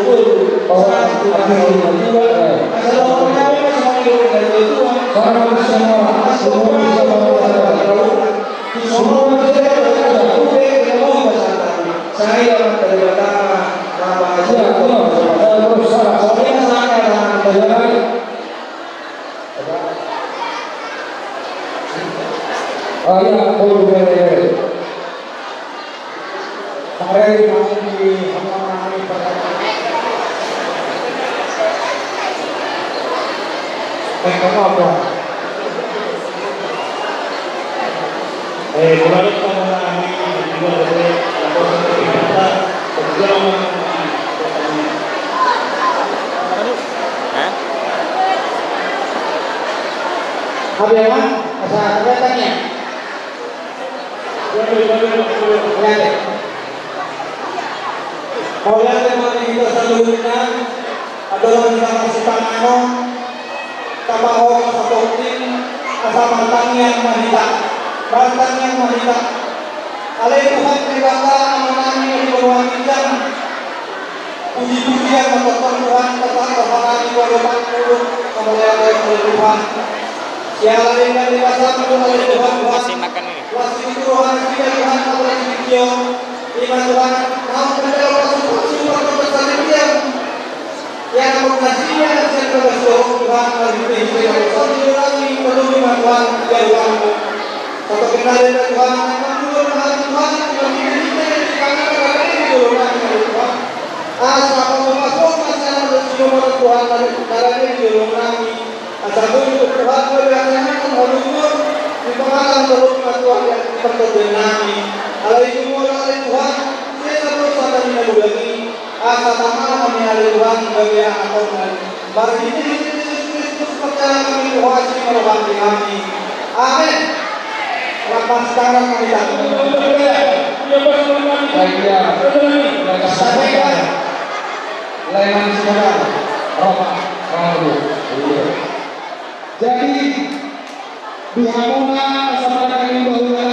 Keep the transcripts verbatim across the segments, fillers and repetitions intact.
Sungkun, sungkun, sungkun, sungkun. Assalamualaikum warahmatullahi wabarakatuh. Sungkun, sungkun, sungkun. Saya terima kasih. Ah, iya, boleh, boleh, boleh. Pare di hamu di hamu nami pare. Eh, kamu apa? Eh, kemarin kamu Hah? Habiangan, asa keretanya. Mauliate ma di hita saluhutna. Andorang hita marsipanganon, tapahohom satonting, asa martangiang ma hita, martangiang ma hita. Ale Tuhan Debata Amanami na di banua ginjang, puji-pujian ma tongtong Tuhan, tapasahat ma di banua ginjang, mauliate ma ale Tuhan. Siala denggan ni basaM ale Tuhan, Tuhan. Las ni roha nasida Tuhan, apala di tingki on. Ima Tuhan, naung manjalo pasu-pasu partondion saripeon. Ia na mangkasi ia na sian bagas dohot Tuhan, marhite-hite na bosan di joloan i, tolong ima Tuhan, ia ruangmu. Satu kenal dengan Tuhan, yang mangulur mahal Tuhan, marhite-hite di tangan na rade di joloan i, Tuhan. Asa pasu-pasu ma sian na mangkasi Tuhan, na rade di joloan i. Asa boi tu Tuhan do diasahathon halumpang, di pangalang tolong ma Tuhan di partondion nami. Alai tu Ho ale Tuhan, sesa dosa nami na godang i, asa tama ma hami ale Tuhan, gabe anak-anakmu. Marhite-hite Jesus Kristus, percaya hami tu Ho, asi ma roham di hami. Amen. Selamat datang kami. Iya. Lain saudara, Roma, Roma. Iya. Jadi, di hamuna, sama dengan bahwa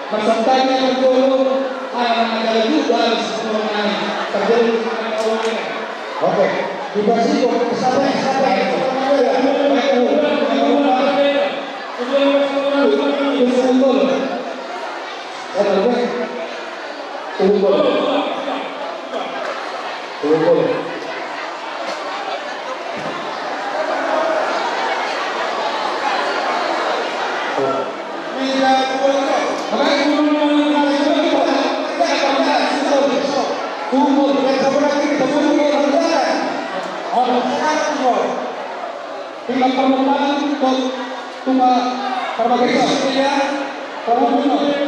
maksudnya betul, ala mengajar juga semuanya. Terjadi. Oke. Di situ, sampai, sampai. Betul. Betul. Tunggu. Tunggu. Tinggal perlombaran untuk Tuba Parbagesok. Tinggal perlombaran.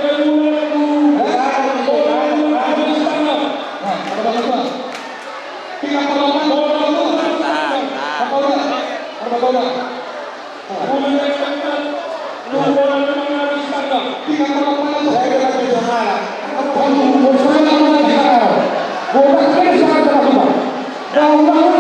Tahan, tahan.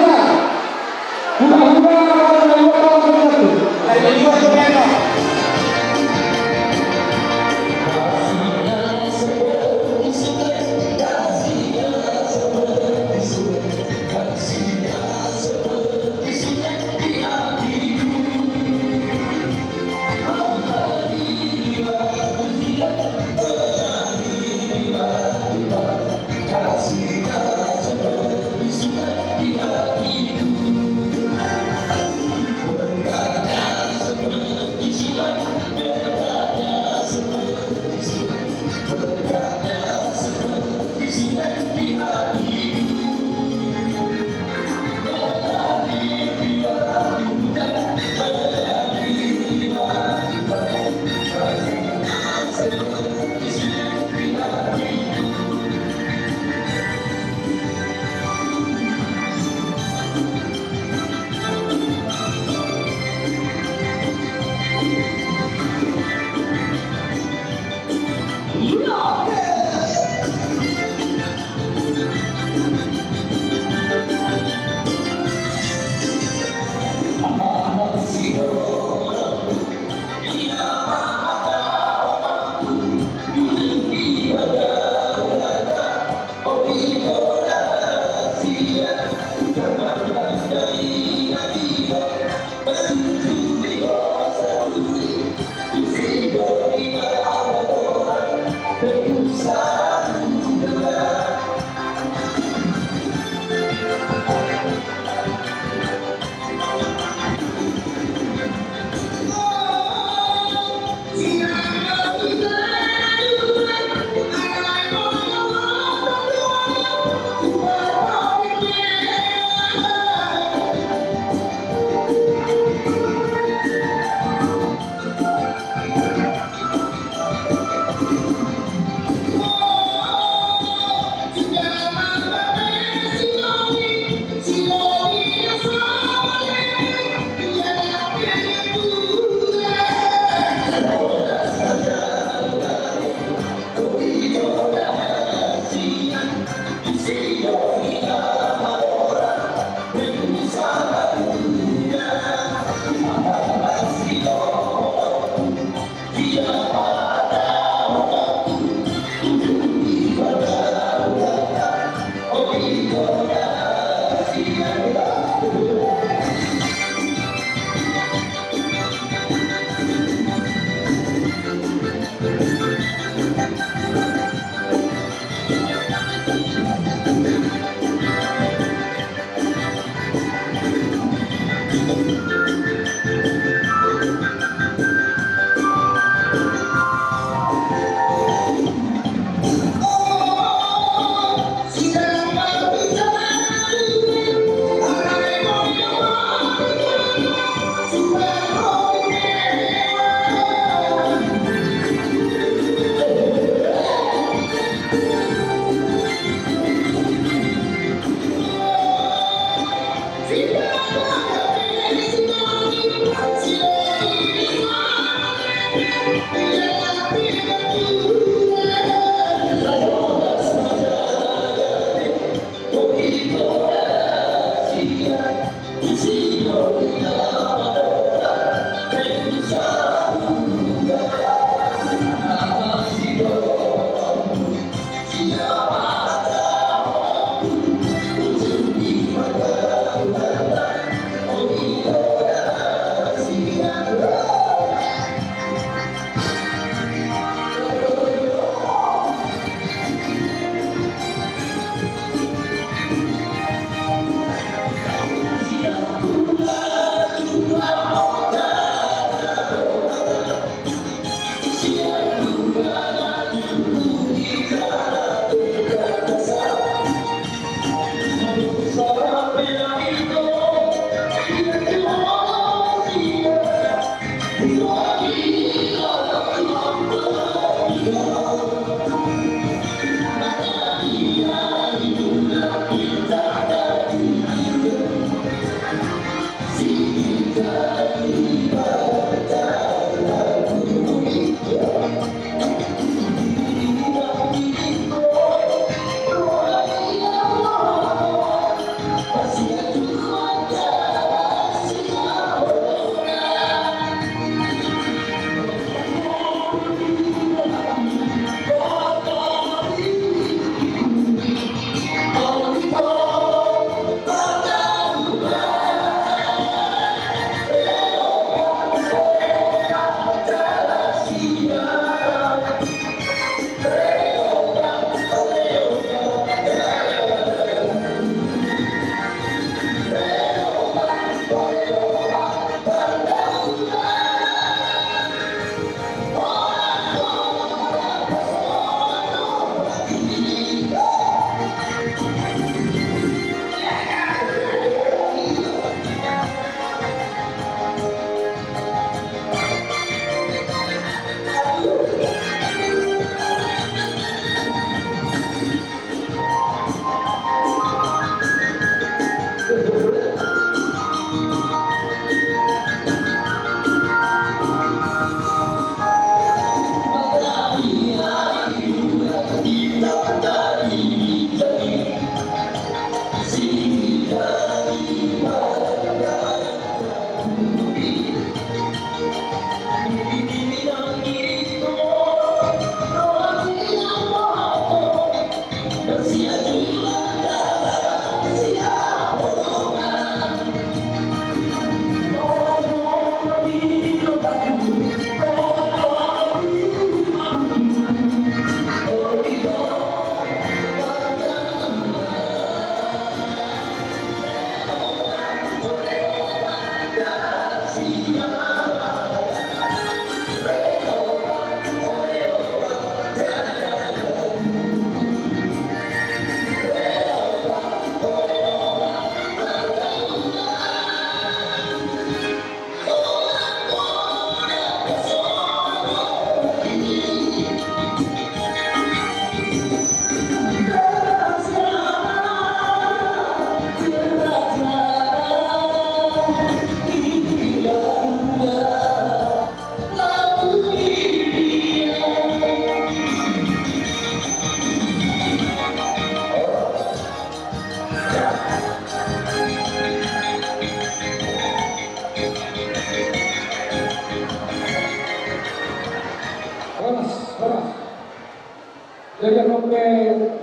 Jadi, oke,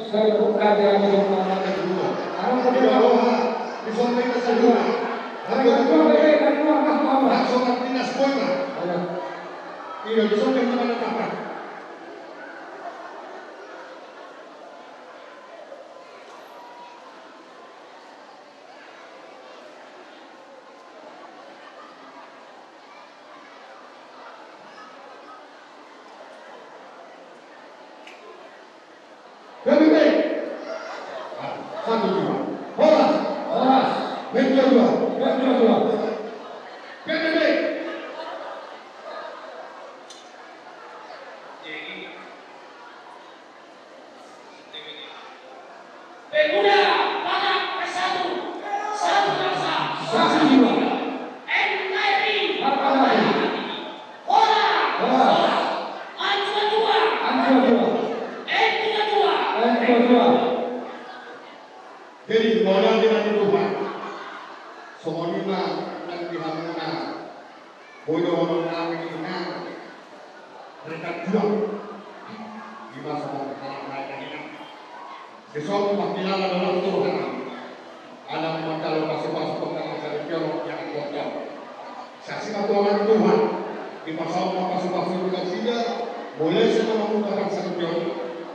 saya buka aja, aja, aja. Dua. Ayo, dua. Dua, dua. Bisa main ke dua. Ayo, dua, dua, dua, dua, dua, dua. Langsung Martinez, poin, Mas. Ayo. Iya, bisa main ke mana, Pak? P B B. Ah, satu dua. Horas. Horas. P dua dua. P dua dua. P B B. Pemuda Batak Bersatu, satu bangsa, satu jiwa. N K R I. Harga mati. Horas. Horas. Antua dua. Antua dua. Antua dua. Antua dua. Jadi, mauliate ma di Tuhan. Songon i ma nang di hamuna. Boi dohonon nami, inang, rekan juang. Ima songon halak lain na inang. Dison pangkilala do laos tu roha nami. Ala mangalo pasupasu tu angka na saripeon, ia angkon. Sai asi ma tu Amanta Tuhan, dipasaut ma pasupasu tu nasida, mulai sian na mamungka saripeon,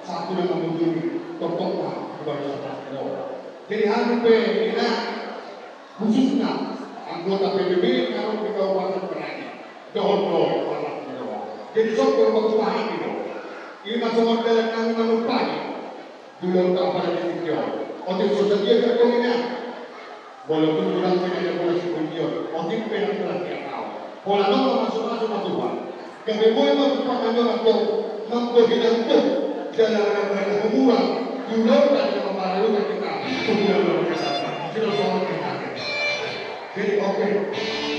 sahat tu na mamujungi, tongtong ma di bagasan roha. Jadi hami pe, inang, khususna anggota P B B na ro di Kabupaten Merangin dohot do Parnas ni Roha. Jadi songon i ma tutu hami do. Ima songon dalan nami manumpahi di ulaonta pada di tingki on. Otik so sadia do, inang. Molo tung hurang pe na di mula sibulion, otik pe na mula sian ahu. Pola nunga masumasu ma Tuhan. Gabe boi ma tu panganon antong, mambohi nangkok, jala ragam na humurang, di ulaonta na mamaralukan hita, tu bulan Ramadan. Sudah sholat kita. Jadi, oke.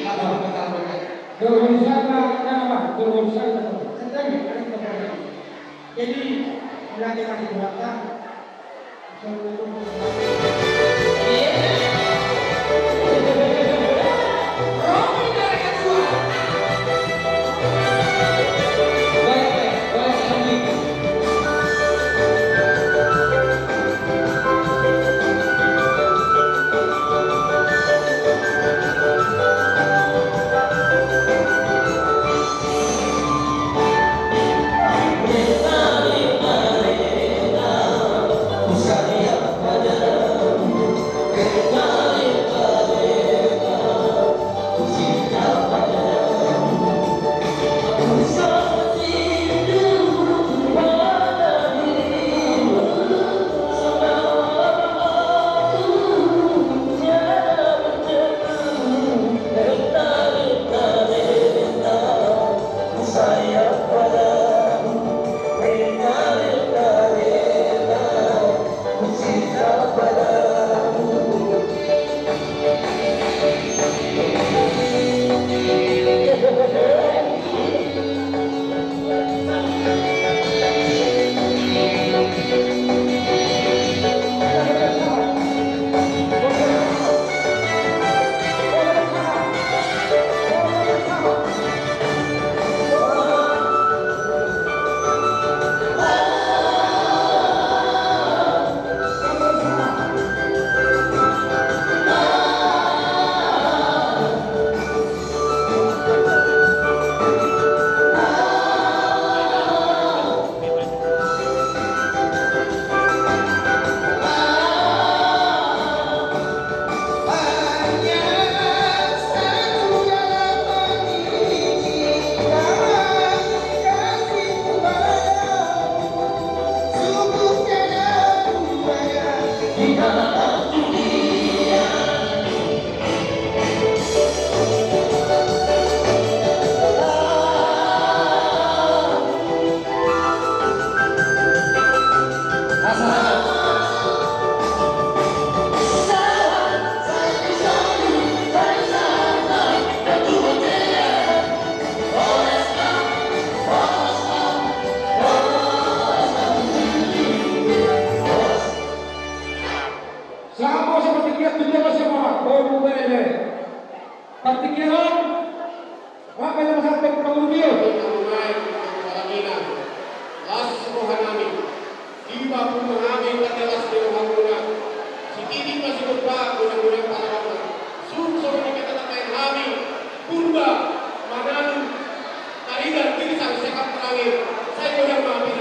Apa kata mereka? Dorong sana, apa? Dorong sana. Sedang, ada kita. Jadi, nanti masih berapa?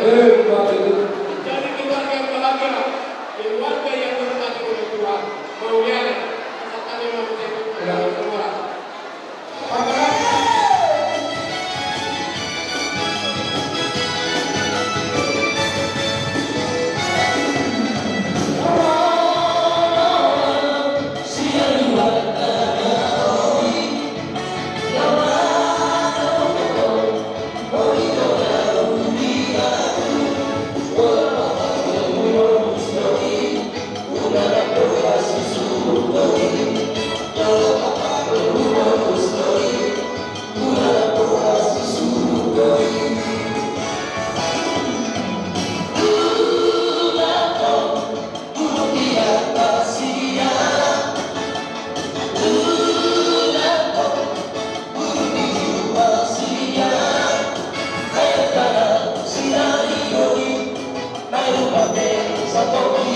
Jadi keluarga yang bahagia, keluarga yang dihormati oleh Tuhan. Mauliate. Santa Maria.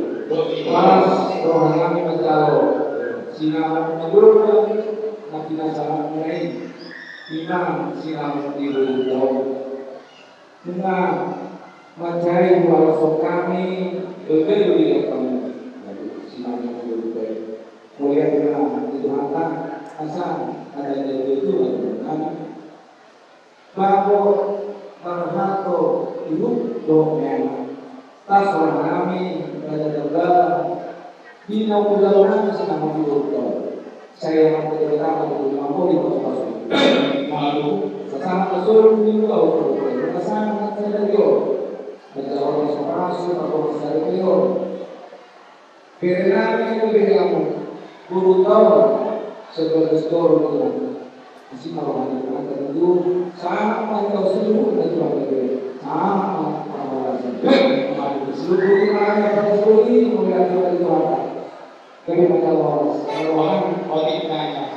Pas roha nami manjalo sinamot ni Durban na pinasahatna i, i ma sinamot ni Durban. Nunga mansai huhalashon hami, boi do dilean hamu sinamot ni Durban. Mauliate ma di Tuhanta, asa na tanda itu itu lagi nami. Bangko marhato ibu do mena. Tas roha nami raja terdala. Di na ujalo nami sinamot ni Durban. Saya mampu berkata untuk mampu di pasu-pasu. Malu, sasama kasur di muka ukur. Bere nami, bere nami, boru Taon, sebelas boru. Di sini rohani, maka tentu sama kau seluruh ketua bere. Sama kau seluruh, maka tentu sama kau seluruh. Jadi, maka rohani, rohani, otik nanya.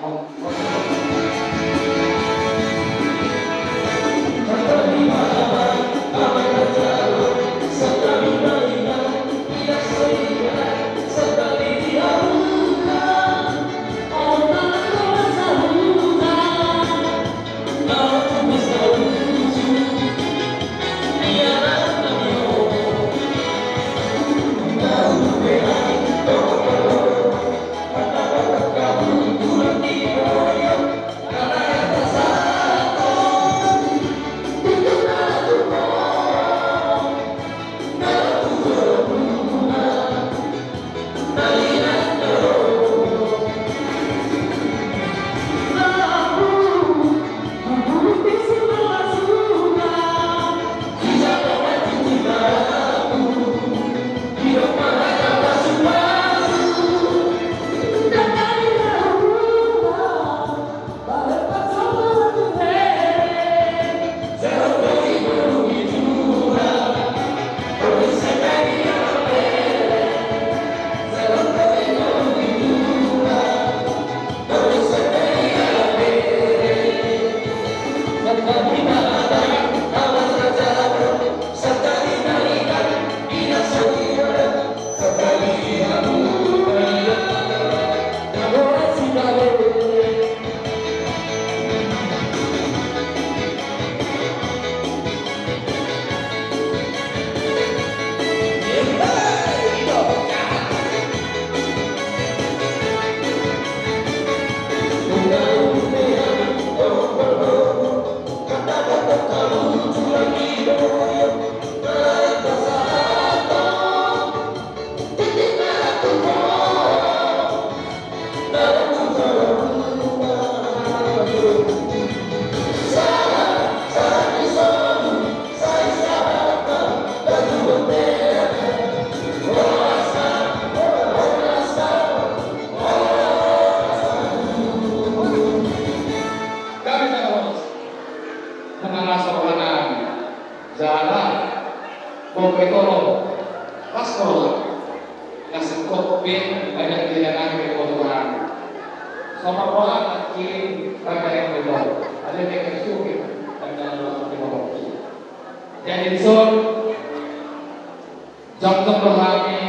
Gabe jala horas. Nang las roha nami. Jala. Bope tolo. Las roha. Nang singkop pe, banyak di dalam ke kotoran. Sama pola nanti, raga yang betul. Ada yang suka, ada yang suka. Jadi, so, Jongjong do hami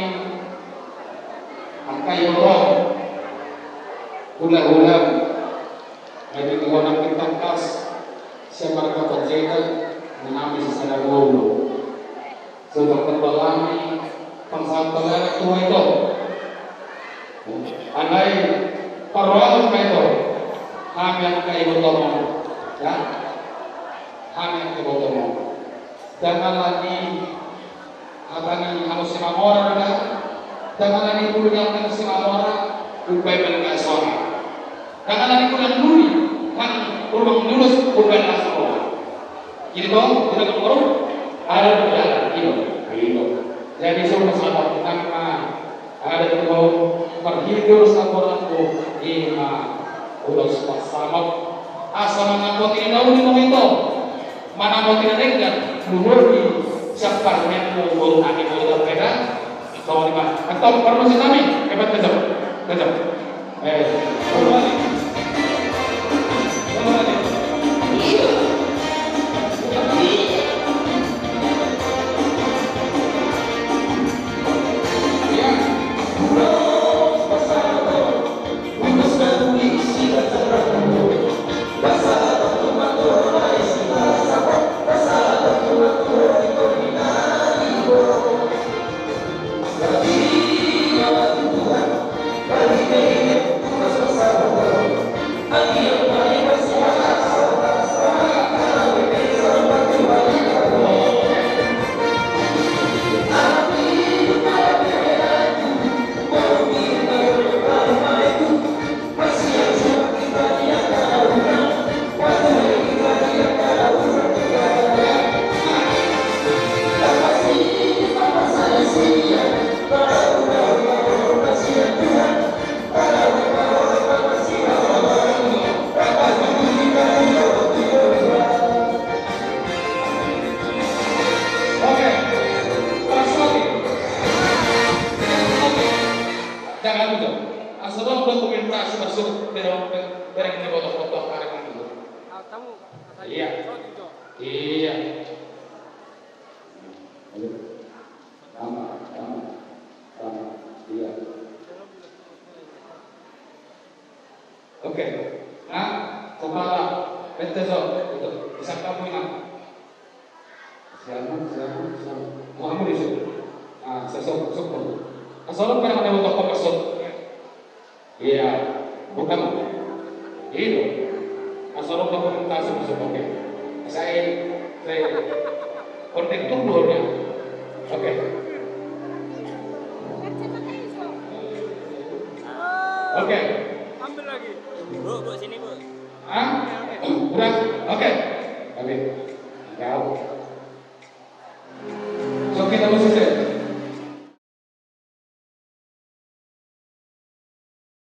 angka ibotom, hula-hula, na di Tuhan na pintangkas, sian marga Panjaitan, nang hami sisada boru. So jongjong do hami, pasahat pangana tu ito. Alai, parrohahon ma ito, hami angka ibotom, ya? Hami angka ibotom. Ndang ala ni hata ni hamu Simamora da, ndang ala ni pulu ni hamu Simamora, umbahen na sonang. Ndang ala ni pulu ni nang rumang ni ulos, umbahen na sonang. Jadi bang, kita bang baru, ada di dalam, gitu. Gitu. Jadi semua sahabat kita, Adat tu marhite ulos na borngin, ima ulos pasamot. Asa manamoti na uli ma ito, manamoti na denggan, luhut i sian parmen boru nami, boru Tampeda. Songon i ma. Antong parmusik nami, hebat, kejam, kejam. Eh, kembali. Kembali. Iya. Kan itu. Asal dong dokumentasi masuk ke dalam pe-, pereng ni botok-botok hari itu. Iya. Iya. Sama, sama, sama. Iya. Oke. Nah, kepala, bete so, itu, bisa kamu ingat. Siapa, siapa, siapa? Kamu di situ. Ah, sesok, sesok. Asal lu pernah ada untuk masuk. Iya, bukan. Itu. Asal lu dokumentasi masuk, oke. Saya, saya, kontak tunggu ya. Oke. Oke. Ambil lagi. Bu, bu, sini, bu. Hah? Udah? Oke. Oke.